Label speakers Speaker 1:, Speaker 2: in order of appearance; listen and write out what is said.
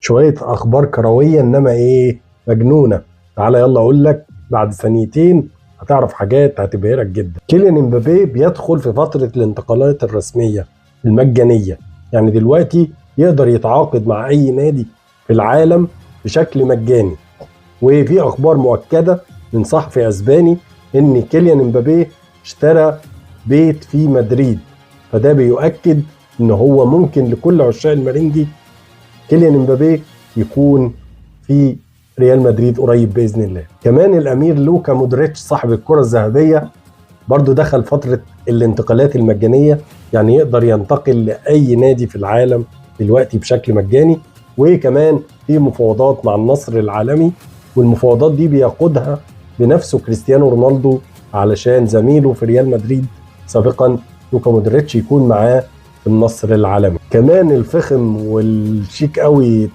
Speaker 1: شوية اخبار كروية انما ايه مجنونة. تعالى يلا اقول لك، بعد ثانيتين هتعرف حاجات هتبهرك جدا. كيليان امبابي بيدخل في فترة الانتقالات الرسمية المجانيه، يعني دلوقتي يقدر يتعاقد مع اي نادي في العالم بشكل مجاني. وفي اخبار مؤكدة من صحفي اسباني ان كيليان امبابي اشترى بيت في مدريد، فده بيؤكد ان هو ممكن لكل عشاق المرنجي كيليان امبابي يكون في ريال مدريد قريب باذن الله. كمان الامير لوكا مودريتش صاحب الكره الذهبية برضو دخل فترة الانتقالات المجانية، يعني يقدر ينتقل لاي نادي في العالم دلوقتي بشكل مجاني. وكمان في مفاوضات مع النصر العالمي، والمفاوضات دي بيقودها بنفسه كريستيانو رونالدو علشان زميله في ريال مدريد سابقا لوكا مودريتش يكون معاه في النصر العالمي. كمان الفخم والشيك قوي